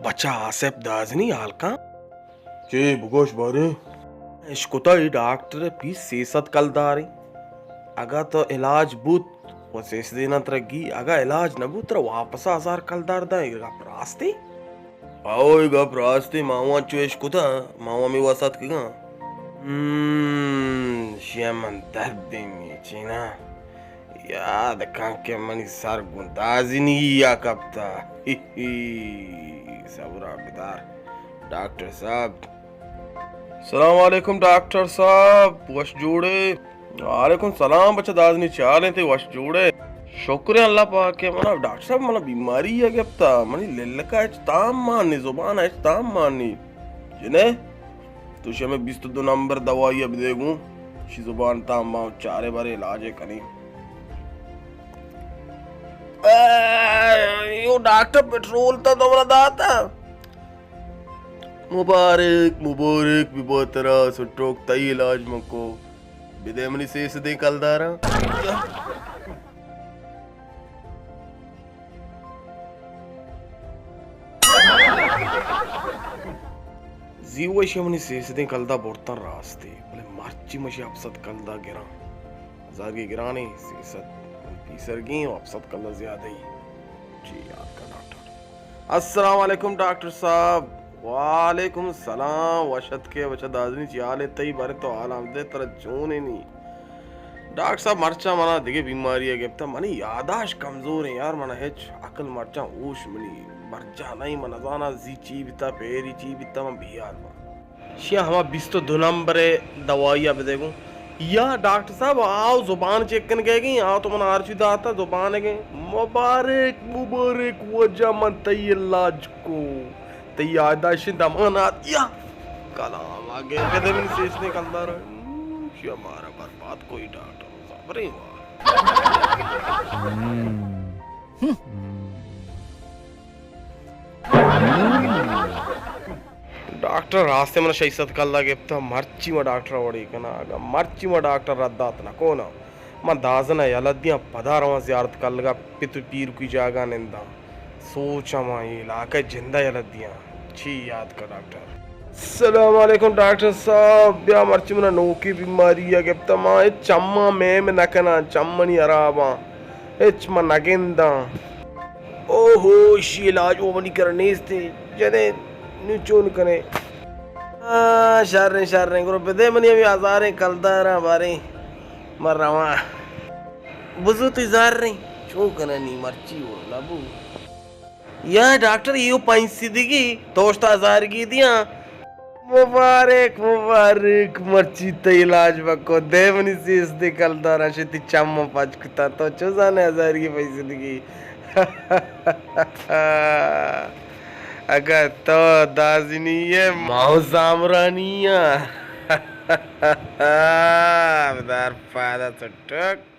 بچا آصف، دازنی حال کن۔ چے بگوش بارے؟ اشکتا ای ڈاکٹر پیس سیصد کلداریں۔ اگا تو علاج بوت و سیصدیں ترگی، اگا علاج نہ بوت ترا واپس ہزار کلدار داں۔ اے گپ راستے؟ او، اے گپ راستے، ما وان چو اشکتا، ما وان می وسط کگاں۔ ہم، شیا من درد دیں چینا۔ یاد کن کہ منی سر گوں دازنی یا کپتا۔ ہی ہی، صبرا بدار ڈاکٹر صاحب۔ سلام علیکم ڈاکٹر صاحب، وش جوڑے؟ وعلیکم سلام بچہ دازنی، چے حال انت؟ وش جوڑے؟ شکر اللہ پاک ء۔ منا ڈاکٹر صاحب، منا بیماری یا گپتا، منی للکا ہچ تام مانی، زبان ہچ تام مانی۔ جنے؟ تو شمے بیست و دو نمبر دوائی ء بدے گوں، شی زبان تام باں، چارے بارے علاج ء کنیں۔ اے، یو ڈاکٹر پٹرول تا تو منا داتا۔ مبارک، مبارک ببا ترا، سٹوک تئی علاج من کو۔ بدے منی سیصدیں کلداراں۔ زی وشی منی سیصدیں کلدار برتاں راستی، بلے مرچی مشی ہپت سد کلدار گراں۔ ہزارگی گرانی، سیصد پیسرگی و ہپت سد کلدار زیادہ ای۔ چی یاد کا ڈاکٹر۔ السلام علیکم ڈاکٹر صاحب۔ وعلیکم السلام، وش اتکے بچہ دازنی، چی حال انت تئی؟ بارے تو حال ہم دے، ترا چون نی؟ ڈاکٹر صاحب، مرچاں منا دگہ بیماری ء گپتہ، منی یاداشت کمزور انت یار، منا ہچ عقل مرچاں ہوش منی برجاہ نہ انت، من نزاناں زی چی بیتہ، پیری چی بیتہ، من بے یاد باں۔ شیا ہما بیست و دو نمبر ء دوائی ء بدے گوں۔ یا ڈاکٹر صاحب، آؤ زبان چیک کنگے گی، آؤ تو من ہرچی داتا زبان گے۔ مبارک، مبارک، واجہ من تئی علاج کو۔ تئی یاداشت دمان آتیا۔ کلام آگے کدے من سیچنے کلدار۔ شیا مارا برباد کوئی ڈاکٹر صاحب رے واہ۔ ڈاکٹر راستے من شش سد کلدار گپتا، مرچی ما ڈاکٹر وڑی کنا، اگا مرچی ما ڈاکٹر رد دات نہ کونا۔ من دازن ء یلہ دیاں، پدا رواں زیارت کلگا پت و پیر کوئی جاگہ ننداں۔ سوچ ہما اے علاقہ ء جندہ یلہ دیاں۔ چی یاد کا ڈاکٹر؟ السلام علیکم ڈاکٹر صاحب، بیا مرچی منا نوکی بیماری ء گپتا، ما اے چماں میم نہ کناں، چم منی ہراباں، ہچ من نہ گنداں۔ اوہو، اشی علاج و منی کر نیست، جنے نو چون کنے؟ آ، شریں، شریں، گرو بدے منی ہمیں ہزاریں کلداراں باریں۔ من رواں۔ بزو تئی زر ریں۔ چون کننی مرچی و نبو۔ یا ڈاکٹر، ایو پنچ سدگی، توشتا ہزارگی دیاں۔ مبارک، مبارک، مرچی تئی علاج بکو۔ دے منی سیزدہ کلداراں شتی چم پچ کتا۔ تو چو زانے ہزارگی پنچ سدگی؟ اگاں تو دازنی ئے، ما و زامرانی آں۔ بدار پادا سٹک۔